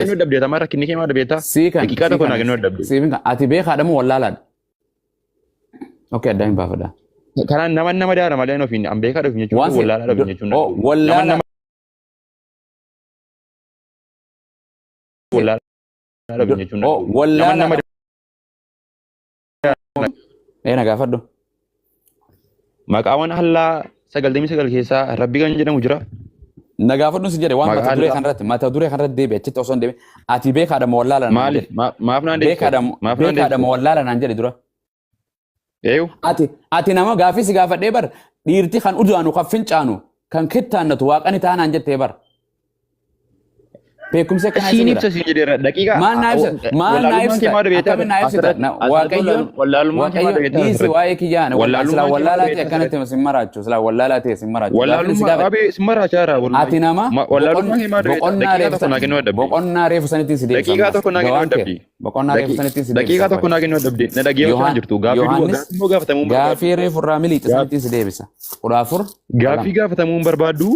kennuu dhabdee tamaa rakkinni kee maal beektaa? Sii kan Daqiiqaa sii tokko kan naa kennuu dadhabde. siif kan ati beekaadha moo wallaalaadha? Okay, addaan hin baafadha. Kanaan nama nama daara malee ani ofiin an beekaa ofiin jechuun Waan si wallaalaa ofiin jechuun oh danda'u. Nama wallaala nama wallaalaa ofiin jechuun oh danda'u. Nama wallaala nama ee na gaafadhu. Maqaawwan Allaa 99 keessaa Rabbi kan jedhamu jira. Na gaafadhu si jedhe waan Maqaa mata duree Allaa kanarratti mata duree kanarratti deebi achitti osoo hin deebiin ati beekaadha moo wallaala naan maaliif jedhe. maaf naan deebiste? Beekaadha Maaf naan beekaadha deebiste? moo wallaala naan jedhe dura. Eeyu Ati ati nama gaafii si gaafadhee bar dhiirti kan udaanu kan fincaanu kan kittaannatu waaqani taanaan jettee bar. Beekumsi akkanaa isa Siin jira. ibsa siin jedheera daqiiqaa Maal naa ibsa? Maal naa wallaalummaan kee ibsita? maal beektaa Akkamiin naa ibsita? asirratti Na- asirratti Waaqayyoon wallaalummaan kee maal Waaqayyoon beektaa dhiisi asirratti waa'ee kiyyaa silaa wallaalummaan kee maal wallaalaa ta'e beektaa akkanatti asirratti sin maraachu silaa wallaalaa ta'e sin maraachu gaaffiin si wallaalummaa gaafadhe abee sin maraachaa jira ati wallaahi nama wallaalummaan kee maal beektaa boqonnaa daqiiqaa reefu tokko naa kennuu dadhabde boqonnaa reefu sanittiin si deebisa daqiiqaa ammas tokko naa kennuu gawaan kee dadhabde boqonnaa reefu sanittiin si deebisa daqiiqaa tokko qoy naa kennuu dadhabde na dhageeffachaa Yohaan jirtu gaaffii duwwaa Yohaannis gaaffii immoo gaafatamuu hin barbaaddu gaafii reefu irraa miliixa sanittiin si deebisa 14 12 Gaaffii gaafatamuu hin barbaaddu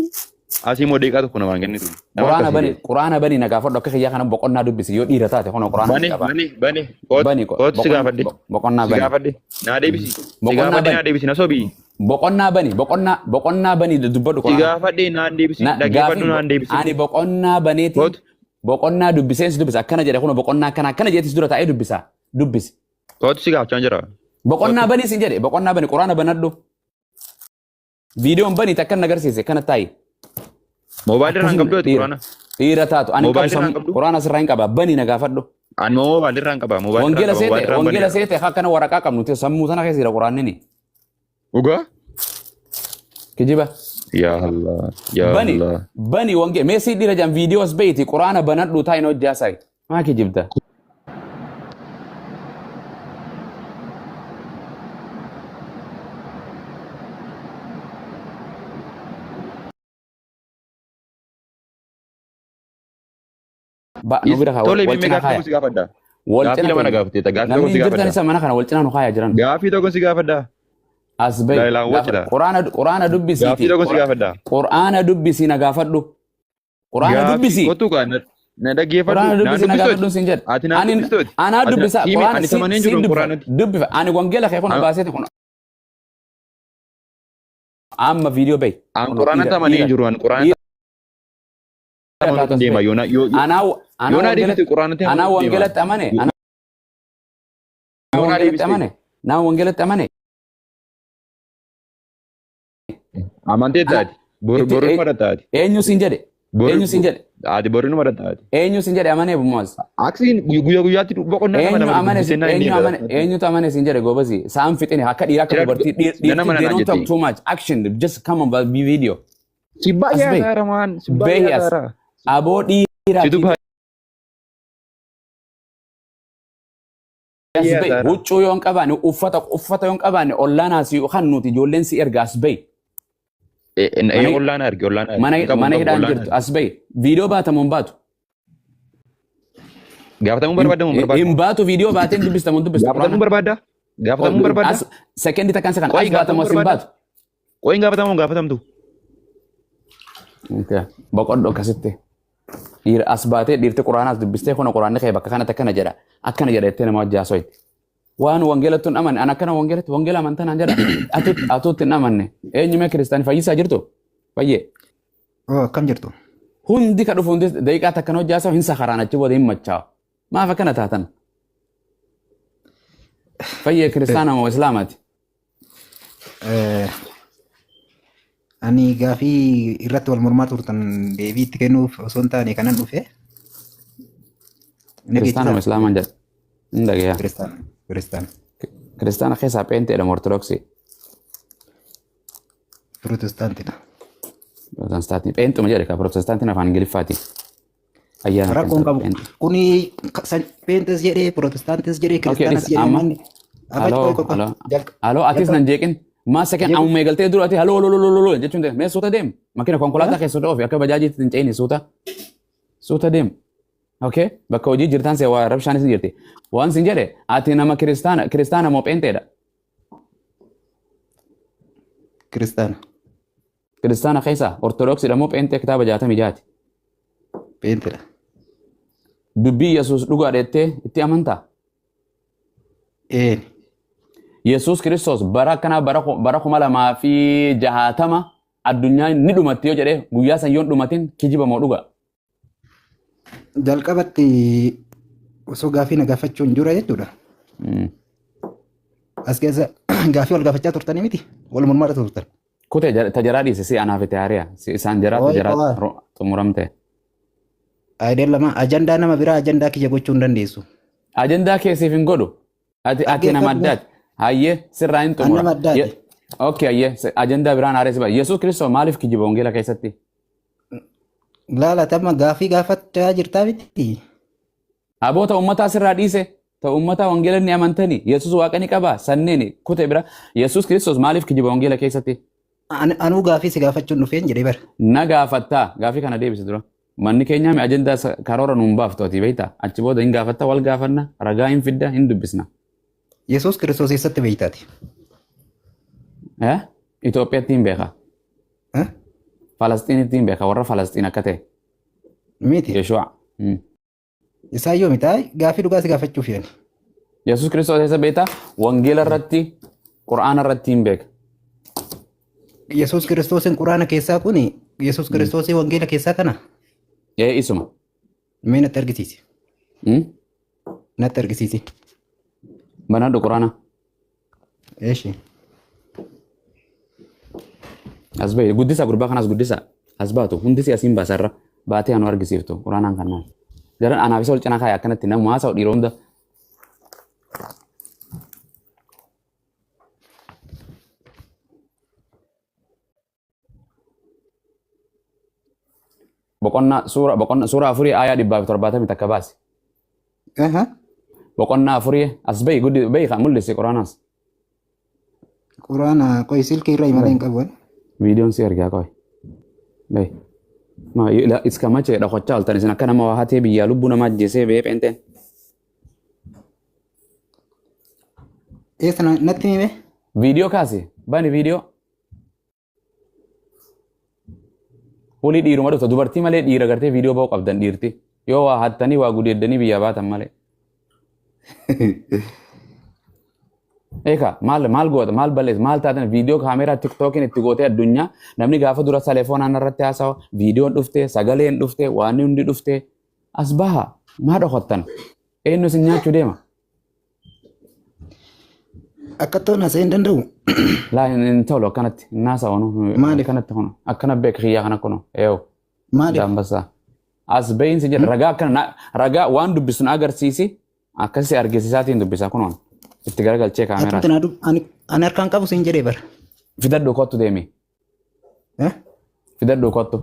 asii immoo daqiiqaa tokko namaan kennitu. Nama Quraana akkasii bani ta'e. quraana bani na gaafadhu akka kiyyaa kana boqonnaa dubbisi yoo dhiira taate kun quraana Bane ni qaba. bane bane kootu Bani kootu si gaafadhe boqonnaa si bani gaafadhe naa deebisi si boqonnaa gaafadhe bani naa deebisi na sobii boqonnaa bani boqonnaa boqonnaa bani dubbadhu si quraana. gaafadhe naan deebisi Na dhaggeeffadhu gaafii naan deebisi ani boqonnaa baneetiin kootu boqonnaa dubbiseen si dubbisa akkana jedhe kun boqonnaa akkana akkana jedheetis dura taa'ee dubbisa dubbisi. Kootu si gaafachaa jira. Boqonnaa Kootu banii sin jedhe boqonnaa bani quraana banadhu. Viidiyoon banii takka na agarsiise kana taa'i. Moobaayilii irraan Akkasuma qabdu ati dhiira quraana. dhiira taatu ani hin qabu Moobaayilii irraan sammuu qabdu. quraana sirraa hin qaba banii na gaafadhu. Ani moobaayilii irraan qaba. Moobaayilii irraan Wangeela qaba. seete Moobaayilii irraan wangeela baneera. seete akkana waraqaa qabnu ta'e sammuu tana keessa jira quraanni. Dhugaa? Kijiba. Yaa Allah. Yaa Bani Allah. bani wange mee si dhiira jaan viidiyoo as beeyti quraana banadhu taa'in hojjaa sa'i. Maa kijibda? Ba nu bira kaa Tole wal mee cinaa gaaffii kaaya. tokko si gaafadha. Wal Gaaffii cina lama na keenya. gaafateetta. Gaaffii Namni tokko si hin jirtan gaafadha. isa mana kana wal cinaa nu kaayaa jiran. Gaaffii tokko si gaafadha. As bahi. Laa ilaaha Gaafa wacita. quraana quraana Gaaffii dubbisiiti. tokko si gaafadha. Quraana dubbisii na gaafadhu. Quraana Gaaffii dubbisi. kottu kaa na na dhaggeeffadhu. Quraana Naan dubbisi na dubbistooti. gaafadhu sin jedhe. Ati naan Ani dubbistooti. anaa Ati na dubbisa siimi quraana ani si tamaneen si jiru dubbifa quraanatti. dubbifa ani wangeela kee kun baaseeti kun amma viidiyoo bahi. An Kun quraanatti dhiira amanee dhiira jiru an quraanatti dhiira amanuutti taatas deema bahi. yoo na yoo yoo Anaa anaa yoo naa wangeelatti deebiste quraanatti anaa amanuutti deema. wangeelatti amane Yoo anaa naa wangeelatti deebiste amane naa wangeelatti amane amantee ana taati. Boru itti boru numa taati. eenyu sin jedhe Boru eenyu sin jedhe ati boru numa taati. eenyu sin jedhe amanee bumuas Aksiin guyyaa guyyaatti boqonnaa lama eenyu lama amane dubbisee naan hin eenyu deema. amane eenyutu amane sin jedhe gobazi saan fixini akka dhiira akka Jira dubartii nana dhiirti mana they naan don't talk jetti. too much action just come on by video Si as baay'ee bahi hasaara maan si baay'ee bahi as hasaara. aboo Situ dhiiraati baay'ee as bahi hasaara. huccuu yoo hin qabaanne uffata uffata yoo hin qabaanne ollaan asii kan nuti ijoolleen si erga as bahi mana Ollaan arge ollaan arge. mana Hin qabu hin mana qabu hidhaan ollaan jirtu arge. as bahi viidiyoo baatamu hin baatu Gaafatamuu hin barbaadda moo hin barbaaddu? hin baatu viidiyoo baateen dubbistamu hin dubbistu Gaafatamuu quraana barbaadda? Gaafatamuu barbaadda? as sekendi takkaan sekan Qoyi as baatamu gaafatamuu as hin barbaadda? baatu Qoyi gaafatamuu hin gaafatamtu? Okay. Boqodhu akkasitti. Dhiira as baatee dhiirti quraanaas dubbistee kun quraanni kee bakka kanatti akkana jedha akkana jedha jettee nama wajji haasoyti. Waan wangeelatti hin amanne an akkana wangeelatti wangeela amantaa naan jedha atutti atutti hin amanne eenyumee kiristaanii fayyisaa jirtu fayyee. Oh, akkam jirtu? Hundi ka dhufu hundi daqiiqaa takkan hojii haasawu hin sakaraan achi booda hin machaa'u. Maaf akkana taatan? Fayyee kiristaana moo islaamaati? Eh, Ani gaafii irratti wal mormaa turtan deebii itti kennuuf osoo hin taane kanan dhufe. Ni Kiristaana moo beeksisaa? islaamaan jedha? Hin dhagayaa. Kiristaana. Kiristaana. Kiristaana keessaa pheenxeedha moo ortodoksii? Pirotestaantidha. Pirotestaantii. Pheenxuma jedhe ka pirotestaantiin afaan Ingiliffaati. Ayyaana Rakkoon qabu. pheenxee. Kuni pheenxes jedhee pirotestaantis jedhee Okay, kiristaanas dhis jedhee amma. manni. Haloo, haloo. Haloo, atis nan jeeqin. Maa second amma eegaltee dura ati haloo, haloo, haloo, haloo jechuun ta'e. Mee suuta deem. Makina konkolaataa keessa oofi akka bajaajiitti hin ce'ini suuta. Suuta deem. Okay, bakka hojii jirtan see waa rabshaanis ni jirti. Waan sin jedhe ati nama kiristaana kiristaana moo pheenxeedha? Kiristaana. Kiristaana keessa ortodoksiidha moo pheenxee kitaaba 66ti? Pheenxedha. Dubbii Yesuus dhugaa dheettee itti amantaa? Een. Yesuus Kiristoos bara akkanaa bara 2060 addunyaan ni dhumatti yoo jedhee guyyaa san yoon dhumatin kijiba moo dhugaa? Jalqabatti osoo gaafii na gaafachuun jira jechuudha. As keessa gaafii wal gaafachaa turtanii miti? Wal mormaa turtan. Kutee tajaraa dhiise si anaaf itti haariya. Si isaan jaraa Ooy tajaraa qawaa. xumuramte. Aayideen lama ajandaa nama biraa ajandaa kiyya gochuu hin dandeessu. Ajandaa keessiif hin godhu. Ati nama Dhaggeeffadhu. addaati. Hayyee sirraa hin An xumura. nama addaati. Okay, hayyee ajandaa biraan haaree si ba'a. Yesuus Kiristoos maaliif kijiba wangeela keessatti? Laala tamma gaafii gaafachaa jirtaa miti? Aboota ummataa sirraa dhiise. Ta ummataa wangeela ni amantanii. Yesuus waaqa ni qaba. Sanneen kutee bira. Yesuus Kiristoos maaliif kijiba wangeela keessatti? Anuu gaafii si gaafachuun dhufeen jedhee bara. Na gaafattaa. Gaafii kana deebisi dura. Manni keenyaa mi ajandaa karoora nuun baaftu ati beektaa? Achi booda hin gaafatta, wal gaafanna, ragaa hin fidda, hin dubbisna. Yesuus Kiristoos eessatti beektaati? Eh? Itoophiyaatti hin beeka. Eh? Falasxiinitti hin beeka. Warra Falasxiin akka ta'e. Miti. Yeshu'a. Isaan yoomi ta'a gaafii dhugaa si gaafachuuf yaani. Yesuus Kiristoos eessa beektaa? Wangeela irratti, Qur'aana irratti hin beeka. Yesuus Kiristoosin Quraana keessaa kuni Yesuus Kiristoosii wangeela keessaa kana Ee isuma. mee natti argisiisi. Natti argisiisi. Banadhu Qur'aana. Eeshi. As bahi guddisa gurbaa kanas guddisa. As baatu hundi si asiin baasarra baatee anu argisiiftu Qur'aanaan kan naan. Jaran anaaf isa ol cinaa kaaya akkanatti nama haasa'u dhiira hunda. Boqonnaa suura boqonnaa suura afurii aayaa 171 baasi. Aha. Boqonnaa afurii as bahi guddi bahi kan mul'isi Qur'aanaas. Quraana qoy silkii irra malee hin qabu. Viidiyoon si ergaa qoy. Bahi. Ma iska mache dhokochaa oltan isin akka nama waa hatee biyyaa lubbuu namaa ajjeesee ba'ee pheenteen. Eessa natti hime? Viidiyoo kaasi bani viidiyoo. Walii dhiiruma dhufta dubartii malee dhiira gartee viidiyoo ba'uu qabdan dhiirti. Yoo waa hattanii waa gudeeddanii biyyaa baatan malee. Eeka maal maal goota maal balleessa maal taatan viidiyoo kaameeraa tiktookiin itti gootee addunyaa namni gaafa dura telefoonaan irratti haasawa viidiyoon dhufte sagaleen dhufte waan hundi dhufte as baha maa dhokottan eenyu isin nyaachuu deema. Akka toon haasa'ee hin danda'u. Laa hin tolu akkanatti hin haasa'u. Maaliif? Akkanatti kun akkana beek kiyyaa kana kun eewu. Maaliif? Daambassaa. As bahiinsi jedha ragaa akkana ragaa waan dubbisu na agarsiisi akkasi argisiisaatiin dubbisa kunoon itti garagalchee kaameeraa. Atumti naa ani harkaan qabu siin jedhee bara. Fidadhu kottu deemi. Eh? Fidadhu kottu.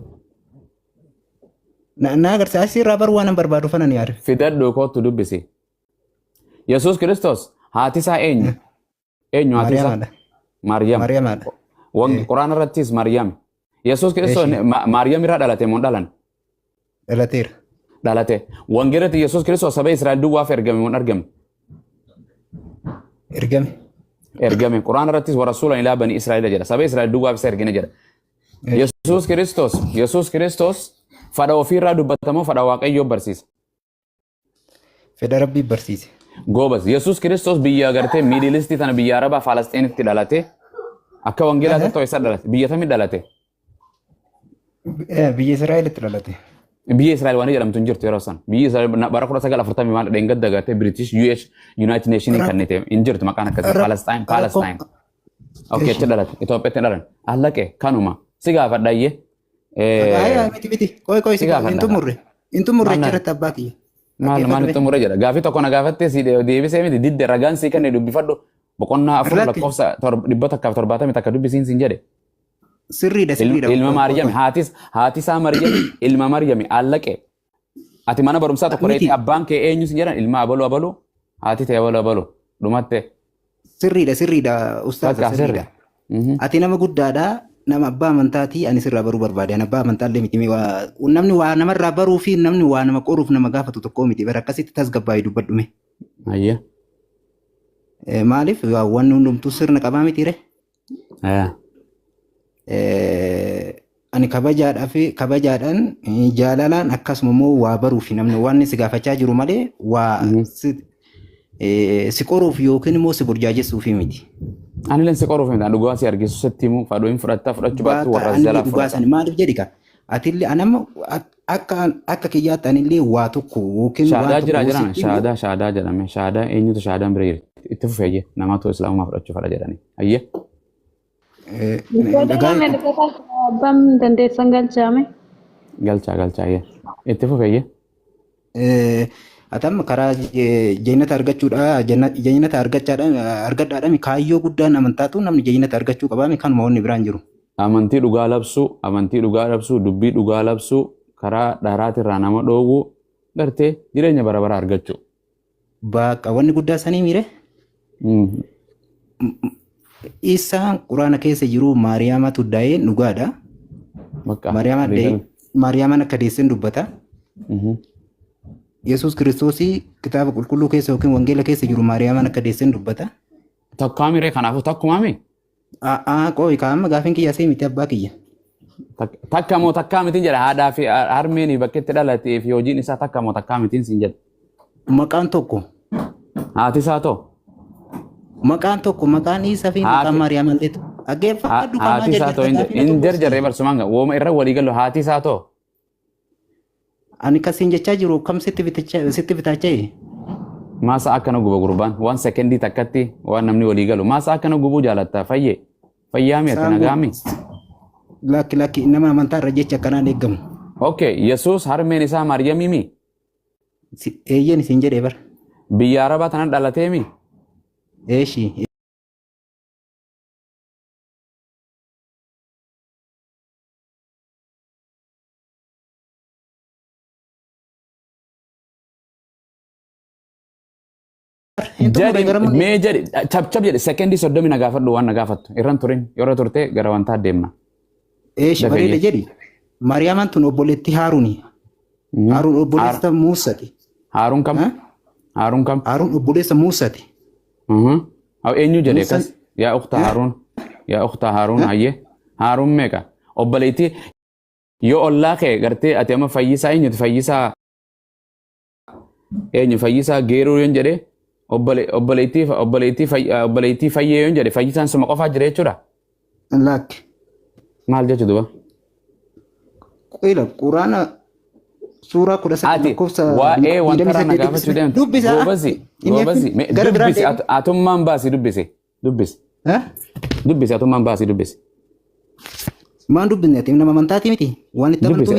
Na agarsiisa asirraa baruu waan hin barbaadu fana ni yaada. Fidadhu kottu dubbisi. Yesuus Kiristoos haati isaa eenyu? Eenyu haati isaa? Maariyaamaadha. Maariyaam. Maariyaamaadha. Quraana irrattis Maariyaam. Yesuus Kiristoos Eeshi. Maariyaam irraa dhalate moo hin dhalan? Dhalateera. Dhalate. Wangeelatti Yesuus Kiristoos saba Israa'el duwwaaf ergame moo hin argamne? Ergame. Ergame. Quraana irrattis warasuulan ilaa bani Israa'el jedha. Saba Israa'el duwwaaf isa ergine jedha. Yesuus Kiristoos fadha ofiirraa dubbatamoo fadha Waaqayyoo barsiisa? Fedha Rabbii barsiise. Goobas. Yesuus Kiristoos biyya agartee Middle East tana biyya Arabaa Falasxiinitti dhalate. Akka wangeelaa tokko isa dhalate. Biyya tamii dhalate? Biyya Israa'elitti dhalate. Biyya Israa'el waan jedhamtu hin jirtu yeroo san. Biyyi Israa'el bara 1940 maal dheengadda agartee British US United Nation kannite hin jirtu maqaan akkasii. Palestine Palestine. Okay, achi dhalate. Itoophiyaatti dhalan. Allaqe kanuma. Si gaafadha iyyee. Ay, miti miti. Qoy qoy Si si gaafadha. hin xumurre. Hin xumurre Maal achirratti abbaa kiyya. Maal maal xumure jedha. Gaafii tokko na gaafattee si deebisee miti didde ragaan sii kenne dubbifadhu. Boqonnaa 4 Irratti. lakkoofsa 171 dubbisiin siin jedhe. Sirriidha sirriidha. Ilma Maariyami haati isaa Maariyami ilma Maariyami allaqe. Ati mana barumsaa tokko Miti. reetii abbaan kee eenyu siin jedhan ilma abaluu abaluu haati ta'e abaluu abaluu dhumatte. Sirriidha sirriidha ustaaza Bakka sirri. sirriidha. Ati nama guddaadha nama abbaa amantaatii ani sirraa baruu barbaade ani abbaa amantaallee miti. Namni waa namarraa baruu fi namni waa nama qoruuf nama gaafatu tokko miti bara akkasitti tasgabbaa'ee dubbadhume. Ayya. Maaliif wanni hundumtuu sirna qabaa miti re? Eh. Ani kabajaadhaa fi kabajaadhaan jaalalaan akkasuma immoo waa baruuf namni waan si gaafachaa jiru malee waa si qoruuf yookiin immoo si burjaajessuuf miti. Anillee si qoruuf miti, dhugaa si argisu sitti himu fadhu hin fudhatta, fudhachuu baattu Bakka warra anillee jalaa dhugaa fudhata. sani maaliif jedhi ka atillee anamma akka akka kiyyaatti anillee waa tokko yookiin waan Shaadaa tokko jira yoo jiran sitti himu shaadaa shaadaa jedhame shaadaa eenyutu shaadaan bira jira itti fufee jee namatu islaamummaa fudhachuu fedha jedhani. Ayyee. Dhagaa Abbaan dandeessan galchaame. Galchaa galchaa ayyee. Itti fufee jee. Atam karaa jannata argachuudha jannata argachaadha argadhaadha kaayyoo guddaan amantaatu namni jannata argachuu qabaame kanuma wanni biraan jiru. Amantii dhugaa labsuu, amantii dhugaa labsuu, dubbii dhugaa labsuu, karaa dharaatirraa nama dhoowwuu, gartee jireenya bara bara argachuu. Bakka wanni guddaa sanii miire isaan quraana keessa jiru Maariyaamatu da'ee dhugaadha. Bakka. Maariyaama da'ee Maariyaamaan akka deesseen dubbata. Yesuus Kiristoosii kitaaba qulqulluu keessa yookiin wangeela keessa jiru Maariyaamaan akka deesseen dubbata. Takkaa miree kanaafuu takkumaami. A'aa qooyi kaa'ama gaafiin kiyya asii miti abbaa kiyya. Takka moo takkaa mitiin jedha haadhaa fi harmeen bakka itti dhalatee fi hojiin isaa takka moo takkaa mitiin siin jedha. Maqaan tokko. Haati isaa too. Maqaan tokko maqaan Iisaa fi maqaan Maariyaam illee dhaggeeffadhu kamaa Haati isaa too hin jarjarree barsumaan wooma irra walii galu haati isaa too. Ani kasiin jechaa jiru kam sitti bitaacha'e? Maasa akkana guba gurbaan waan sekendii takkatti waan namni walii galu maasa akkana gubuu jaalatta fayyee fayyaa mi ati nagaami. Lakki lakki nama amantaa irra jecha akkanaan eeggamu. Okay, Yesuus harmeen isaa Maariyaamii mi? Eeyyeen isin jedhee bara. Biyya Arabaa tana dhalatee mi? Eeshi. Jedhi mee jedhi chap chap jedhi sekendii 30 na gaafadhu waan na gaafattu irran turin yeroo turte gara wantaa deemna. Eeshi bareeda jedhi. Maariyaamaan tun obboleettii Haaruuni. Haaruun obboleessa Muusati. Haaruun kam? Haaruun kam? Haaruun obboleessa Muusati. Eenyu jedhe akkas? Yaa ukta Haaruun. Yaa ukta Haaruun hayyee. Haaruun meeqa? Obboleettii yoo ollaa kee gartee ati amma fayyisaa eenyuti fayyisaa eenyu fayyisaa geeruu yoon jedhe obboleettii obboleettii obboleettii fayyee yoon jedhe fayyisaan suma qofaa jira jechuudha. Lakki. Maal jechu duba? Ila quraana suuraa 19 Ati lakkoofsa waa'ee wanta digdamii irraa na saddeet gaafachuu deemtu. dubbisa. Goobasi goobasi Gara biraan dubbisi deemi. atummaan baasi dubbisi dubbisi dubbisi atummaan baasi dubbisi. Maan dubbisne ati nama amantaatii miti waan itti amantuu Dubbisi.